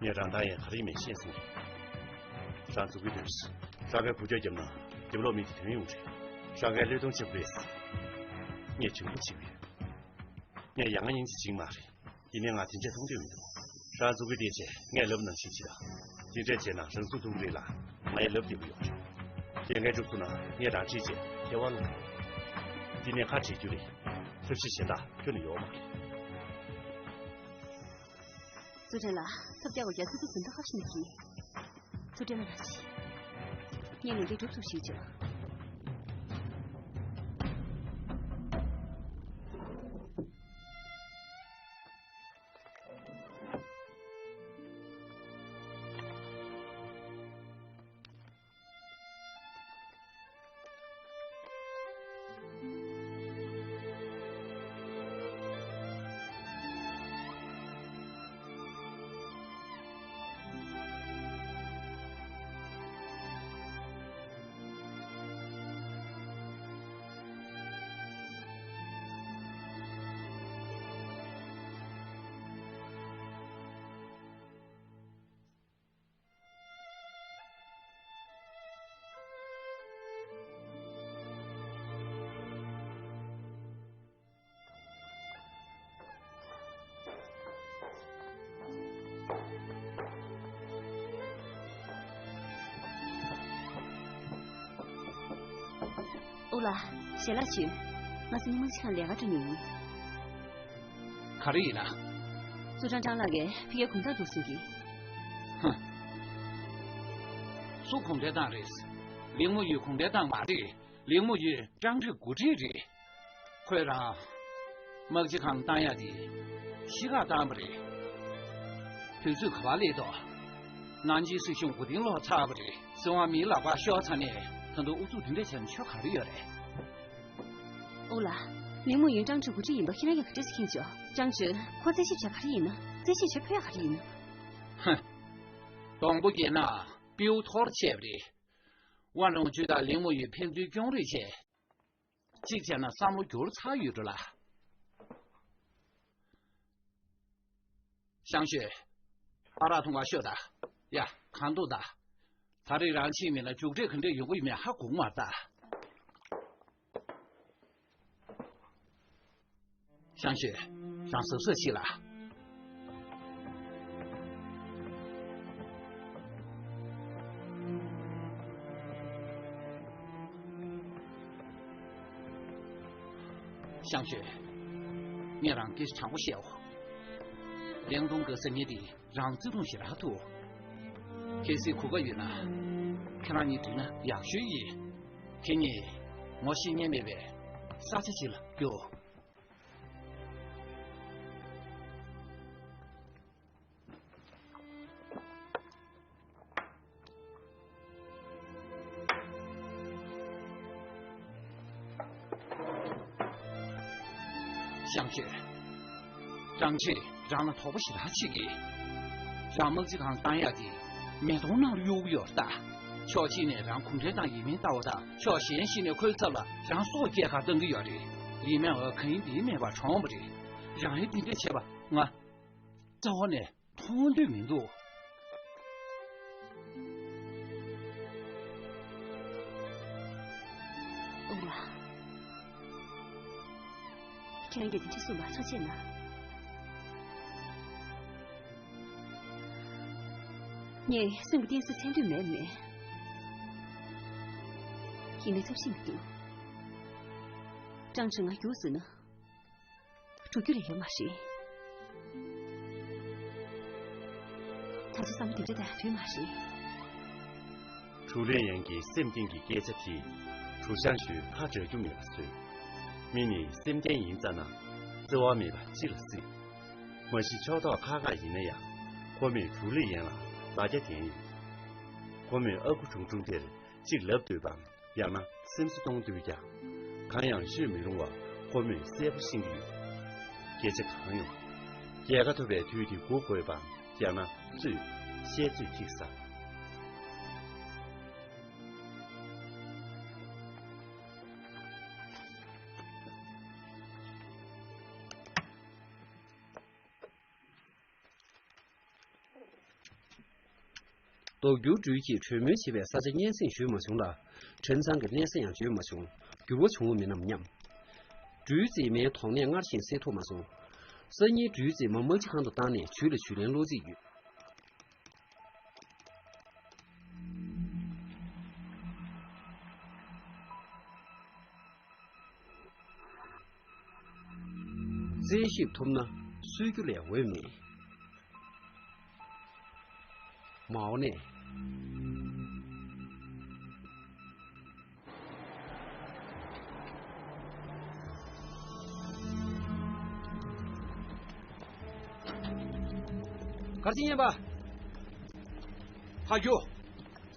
ངས་རང་ད་ཡང་ག་རེ་ཡིན་མིན་ཤེས་སོང་། རང་འཛུགས་ཀྱི་འདུག་རང་གིས་གུག་ཀྱོག་བརྒྱབ་ན་རྒྱབ་ལོགས་མི་དེ་ཐོན་ཡོང་རེད། རང་གིས་བློས་གཏོང་བྱེད་དགོས་རེད། ངས་བྱུང་པོ་བྱེད་ཀྱི་ཡོད། ངས་ཡང་སྙིང་རྗེ་བྱེད་ཀྱི་མ་རེད། ཡིན་ནའི་ང་དེ་འདྲས་མཐོང་འདོད་མི་འདུག་རང་འཛུགས་ཀྱི་བསྡད་བྱས་ངས་ལབ་ནང་བཞིན་བྱེད་དང་། དེ་འདྲས་བྱས་ན་རང་ཚུགས་ཐུབ་ཀྱི་རེད་ལ། ང་ཡང་ལབ་བདེ་པོ་ཡོད་རེད། དེ་ངས་འགྲུབ་སོང་ན་ངས་རང་ཁྲིད་བྱས་ཐེ་ཝན་ལ་འགྲོ། དེ་ནས་ཁ་བྲལ་རྒྱུ་རེད། ཐབས་ཤེས་གཞན་དག་ཁྱོན་ནས་ཡོད་མ་རེད། ཙུའུ་ཀྲང་ལགས། ཐབས་བརྒྱ་དགོས་བརྒྱ་ཙི་ཙི་འཛིན་སྟངས་ཁ་ཤས་ནས་ཀྱིས། ཚུར་སྤྲད་མ་ར་ཆི། ངས་ལས་འགན་སྒྲུབ་ཐུབ་ཞིག་བྱོས། ཨོ་ལགས། ཞལ་ལག་མཆོད། ང་ཚོ་གཉིས་དམག་སྤྱི་ཁང་ལས་ཀ་འགྲོ་མྱོང་ཡིན། ག་རེ་ཡིན་ན། ཙུའུ་ཀྲང་ཀྲང་ལགས་ཀྱིས་ཕ་གིར་གུང་ཐང་འདུག་གསུང་གི། ཧུམ། སུ་གུང་ཁྲན་ཏང་རེད། ལིང་མོ་ཡུས་གུང་ཁྲན་ཏང་མ་རེད། ལིང་མོ་ཡུས་ཀྲང་ཀྲིག་འགོ་ཁྲིད་རེད། ཁོས་རང་དམག་སྤྱི་ཁང་བཏང་ཡག་དེ་གཞིས་ཀ་བཏང་བ་རེད། དུས་ཚོད་ག་པར་སླེབས་དོ། ནང་ཆེན་སྲིད་གཞུང་མགོ་རྟིང་སློག་ཚར་བ་རེད། སྲིད་དབང་མིའི་ལག་པར་ཤོར་ཚར་ནས་ད་དུང་ཨུ་ཚུགས་དེ་འདྲ་བྱས་ན་ཆོ་ག་རེ་ཡོད་རེད། ཨོ་ལགས། ལིང་མོ་ཡུས་ཀྲང་ཀྲིག་འགོ་ཁྲིད་ཡིན་པ་ཁྱེད་རང་གིས་ག་འདྲ་ཞིག་མཁྱེན་བྱུང་། ཀྲང་ཀྲིག་ཁོ་རྩད་ཞིབ་བྱས་ག་རེ་ཡིན་ན། རྩད་ཞིབ་བྱས་ཕོད་ཡག་ག་རེ་ཡིན་ན། ཧ། གདོང་པོ་བརྒྱབ་ན་པིའུ་འཐོར་བྱས་པ་རེད། ཝང་ལུང་ཅུས་དང་ལིང་མོ་ཡུས་ཕན་ཚུན་སྐྱོན་རེས་བྱས། གཅིག་བྱས་ན་བསམ་བློ་འགྱུར་ཚར་ཡོད་འགྲོ་ལ། ཞང་ཞུས། ཨ་རག་འཐུང་ག་ཤོག་དང་། ཡ། གང་འདུག་ད། ད་རེས་རང་ཕྱིན་མིན་ན་མཇུག་འབྲས་ག་འདྲས་ཡོང་གི་ཡོད་མེད་ཧ་གོ་གི་མ་རེད་ད། ཞང་ཞུས། རང་གཟབ་གཟབ་བྱེད་ལ། ཞང་ཞུས། ངས་རང་སྐད་ཆ་དྲང་པོ་བཤད་འོ། ལིང་ཏུང་གི་སེམས་ཉིད་དེ་རང་བརྩེ་དུང་ཞེ་དྲག་འདུག་གལ་སྲིད་གོ་སྐབས་ཡོད་ན། ཁྱེད་རང་གཉིས་འགྲིག་ན་ཡག་ཤོས་ཡིན། ཁྱེད་གཉིས་ངོ་ཤེས་མཁན་མེད་པའི་ས་ཆ་ཞིག་ལ་རྒྱུགས། ཞང་ཞུས། ཀྲང་ཀྲིག་རང་ལ་དོགས་པ་ཞེ་དྲག་བྱེད་ཀྱི། རང་དམག་སྤྱི་ཁང་བཏང་ཡག་དེ་མེ་དོང་ནང་ལ་གཡུག་གི་ཡོད་རེད་ད། ཕྱོགས་གཅིག་ནས་རང་གུང་ཁྲན་ཏང་ཡིན་མིན་ལྟ་བ་དང་ཕྱོགས་གཞན་ཞིག་ནས་ཁོའི་ཚབ་ལ་རང་སྲོག་སྐྱེལ་གར་བཏང་གི་ཡོད་རེད། ཡིན་ནའང་གང་ཡིན་འདི་མེད་པར་གྲོངས་པ་རེད། རང་ཡིན་འདི་འདྲ་བྱས་པ་ང་རྩ་བ་ནས་མཐོང་འདོད་མི་འདུག། ཨོ་ལ། ཁྱེད་རང་གིས་དེ་འདྲ་གསུངས་པ་ཐུགས་རྗེ་གནང་། ངས་སེམས་ཀྱི་གཏིང་ཟབ་མཚན་འདོད་མེད་མེད། ཡིན་ནའི་ཐབས་ཤེས་མི་འདུག། ཀྲང་ཁྲེང་ང་རྒྱུགས་ཟེར་ན། འགྲོ་རྒྱུ་རེ་ཡོད་མ་རེད། ད་ཆ་བསམ་བློ་དེ་འདྲ་གཏོང་ཡ་དུས་མ་རེད། ཀྲུའུ་ལི་ཡན་གྱི་སེམས་གཏིང་གི་སྐད་ཆ་དེས་ཀྲུའུ་ཞང་ཞུས་ཁ་གྲག་རྒྱུ་མེད་པ་བཟོས། མི་ནི་སེམས་ལྡན་ཡིན་ཙང་ན་བརྩེ་བ་མེད་པ་ཅི་ལ་སྲིད། མ་གཞི་ཕྱོགས་གཏོགས་ཁག་ཁག་ཡིན་ན་ཡང་ཁོ་མོས་ཀྲུའུ་ལི་ཡན་ལ་ལ་རྒྱ་ལྡན་ཡོད། ཁོ་མོས་ཨ་ཁུ་ཁྲུང་ཁྲུང་དེར་གཅིག་ལབ་འདོད་པའམ་ཡང་ན་སེམས་གསོ་གཏོང་འདོད་ཀྱང་། གང་ཡང་ཤོད་མི་རུང་བ་ཁོ་མོས་གསལ་པོ་ཤེས་ཀྱི་ཡོད། སྐད་ཆ་གང་ཡོང་། རྒྱལ་ཁ་ཐོབ་པའི་དུས་དེ་སྒུག་དགོས་པའམ་ཡང་ན་རྩོད། བཤད་རྩོད་ཐིག་ས། སྟོབས་འགྱུར་སྦྲུལ་གྱིས་གྲོས་མོལ་བྱེད་པའི་ས་ཆ་སྙན་སེང་ཞུས་མ་བྱུང་ལ། ཁྲིན་ཚང་གི་གནས་ས་ཡང་བརྗོད་མ་བྱུང་། འགྱུར་བ་བྱུང་བ་མིན་ནམ་སྙམ། སྦྲུལ་རྩེས་མའི་དོགས་གནད་སྔར་བཞིན་སེལ་ཐུབ་མ་སོང་། སང་ཉིན་སྦྲུལ་རྩེས་མ་དམག་སྤྱི་ཁང་དུ་བཏང་ནས་ཇུས་ལ་ཇུས་ལན་སློག་རྩིས་ཡོད། རྩད་ཞིབ་ཐུབ་ན་གསོད་རྒྱུ་ལས་འོས་མེད། མའོ་ནས། གར་ཅི་ཉན་པ། ཧ་གྱོ།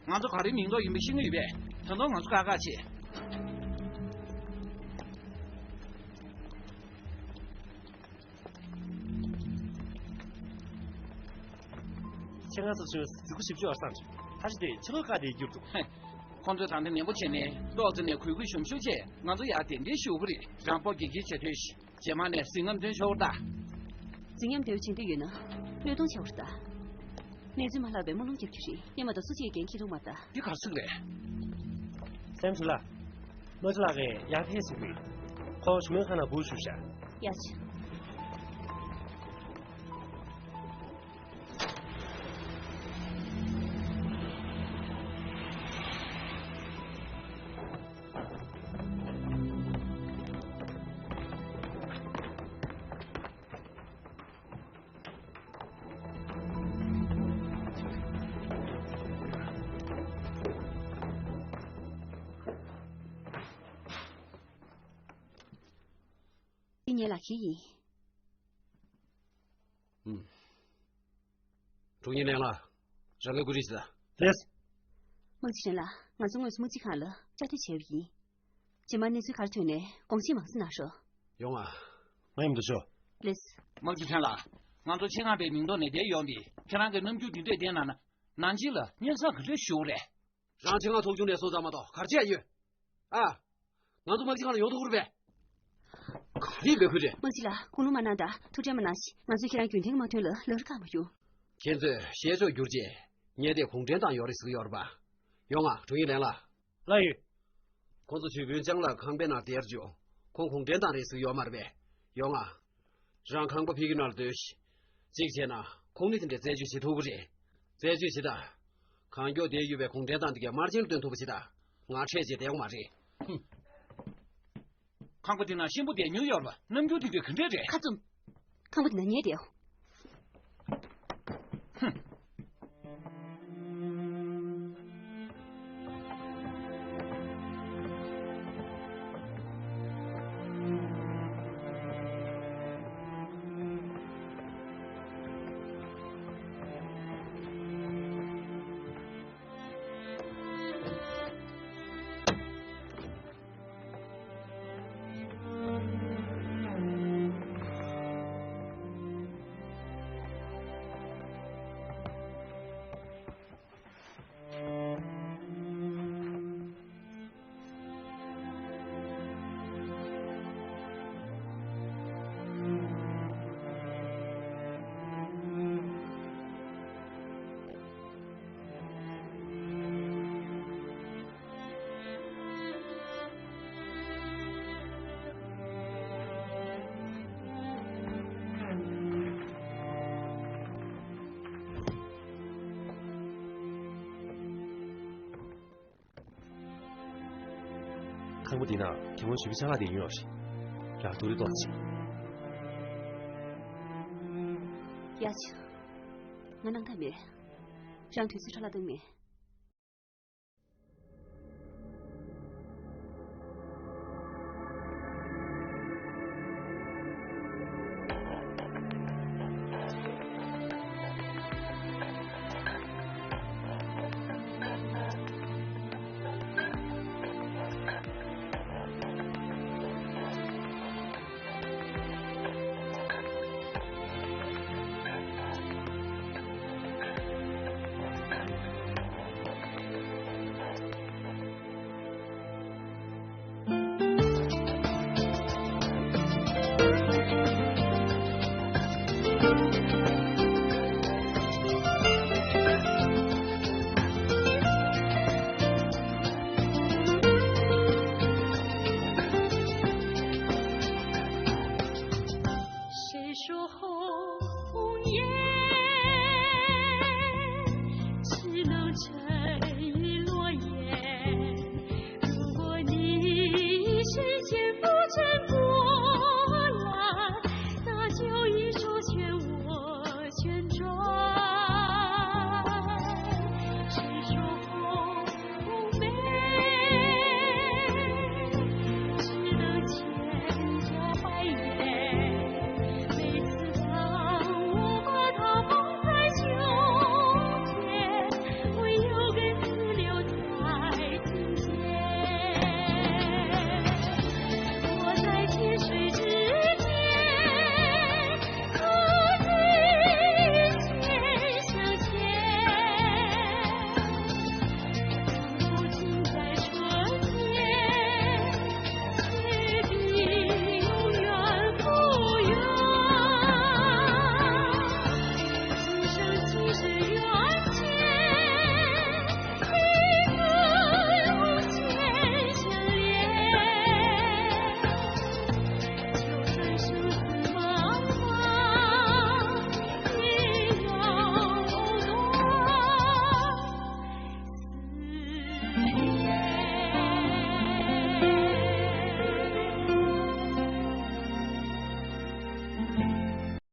ང་ཚོ་ག་རེའི་མིང་འདོགས་ཡིན་པ་ཤེས་ཀྱི་ཡོད་པས། ད་དུང་ང་ཚོ་བཀག་བཀག་བྱེད། ཁྱེད་རང་ཚོ་ཚོས་གཟིགས་སྐུ་ཞིབ་ཅོ་བར་སང་ཆུ་ཐ་ཤི་དེ་ཕྱི་ལོགས་བཀག་དེ་རྒྱུར་འདུག། ཧེ། ཁོང་ཚོས་ད་ལྟ་ནན་པོ་བྱས་ནས་ཏོག་ཙེ་ནས་གུས་གུས་ཞུམ་ཞུམ་བྱས། ང་ཚོ་ཡར་གདན་འདྲེན་ཞུ་གི་རེད། རང་པོ་དགེ་སྐྱིད་བྱེད་དུས། རྗེས་མ་ནས་རྫིག་རྔམ་སྟོན་ཆོག་ད། རྫིག་རྔམ་སྟོན་བྱེད་འདོད་ཡོད་ན། བློས་གཏོང་བྱ་བར་ད། གནས་ཚུལ་མ་ལྷག་པའི་རྨ་ལུང་རྒྱབ་རྒྱུ་རེད། སྔོན་མ་དང་སུ་གཅིག་འགན་འཁྱེར་ཐུབ་མ་ད། འདི་གར་སོང་རེད། སེམས་ལ། མ་ཅི་ལགས་ཀྱིས་ཡར་ཕེབས་ཟིན་པས། ཁོ་ཞུ་མོན་ཁང་ལ་སྒུག་བཞུགས་ཤག། ཡ་ཆི། འདི་ངའི་ལག་ཁྱེར་ཡིན། ཨུམ། དྲུང་ཡིག་ལན་ལགས། རང་གི་སྐུ་རིས་ཟ། ལེས། དམག་སྤྱི་ཁྲེན་ལགས། ང་ཚོ་དངོས་སུ་དམག་སྤྱི་ཁང་ལ་བཅའ་སྡོད་བྱས་པ་ཡིན། རྗེས་མ་གནས་ཚུལ་ག་རེ་ཐོན་ནས་དགོངས་བཞེས་མང་ཙམ་གནང་རོགས། ཡོང་ང་། ང་མཉམ་དུ་ཤོག། ལེས། དམག་སྤྱི་ཁྲེན་ལགས། ང་ཚོ་ཆེད་མངགས་པའི་མིང་ཐོག་ནས་བསྡད་ཡོང་པས། ཁྱེད་རང་གི་རྣམ་འགྱུར་འདི་འདྲས་བསྟན་གནང་ན། ནང་ཆེན་ལ་སྙན་སེང་ག་འདྲས་ཞུ་དགོས་རེད། རང་ཆེད་མངགས་ཚོགས་ཆུང་ནས་སོང་ཙང་མ་གཏོགས་ག་རེ་བྱེད་ཡ་ཡོད། ཨ། ང་ཚོ་དམག་སྤྱི་ཁང་ལ་ཡོང་ཐུབ་ཀྱི་རེད་པས། ག་རེ་ལབ་ཀྱི་རེད། དམག་སྤྱི་ལགས། དགུང་ལོ་མ་གནང་དང་། ཐུགས་ཁྲལ་མ་གནང་ཞིག། ང་ཚོས་ཁྱེད་རང་རྒྱུན་ལྡན་གྱི་དམག་དོན་ལ་ལག་རུ་བཀག་མ་ཡོང་། ཁྱེད་ཚོས་བཤད་ཕྱོགས་བསྒྱུར་རྗེས་ངས་དེ་གུང་ཁྲན་ཏང་ཡོད་རེད་ཟེར་གྱི་ཡོད་རེད་པ། ཡོང་ང་། དྲུང་ཡིག་ལན་ལགས། ལགས་ཡོད། ཁོང་ཚོ་ཇུས་འབུལ་ལྕང་ལགས་ཁང་པའི་ནང་བསྡད་རྒྱུ། ཁོང་གུང་ཁྲན་ཏང་རེད་ཟེར་གྱི་ཡོད་མ་རེད་པས། ཡོང་ང་། རང་ཁང་པ་ཕ་གི་ནང་ལ་སྡོད་ཤིག། གཅིག་བྱས་ན་ཁོང་ནི་དེ་འདྲའི་རྩད་གཅོད་བྱེད་ཐུབ་ཀྱི་རེད། རྩད་གཅོད་བྱེད་དང་། གང་མགྱོགས་བསྡད་ཡོད་པའི་གུང་ཁྲན་ཏང་འདི་གའི་དམར་རྗེན་ལ་སྟོན་ཐུབ་པ་བྱེད་དང་། ང་འཕྲད་བྱས་བསྡད་ཡོང་མ་རེད། ཧུམ། ཁང་པ་འདི་ནང་གཤིན་པོ་བསྡད་མྱོང་ཡོད་རེད་པ། རྣམ་འགྱུར་འདི་འདྲ་ག་འདྲས་རེད། ཁ་བཙུམ། ཁང་པ་འདི་ནང་ཉལ་བསྡད། ཧུམ། ཆེན་པོ་འདི་ན་རྒན་མོ་ཞོ་པི་ཆ་ལག་དེ་ཡོད་རེད། ཡ། ཐུགས་རེ་གཏོང་ཅིག་ཡ་ཆེ། ང་སྣང་དག་མེད། རང་དུས་ཚོད་ཁྲ་ལ་གཏོང་མེད།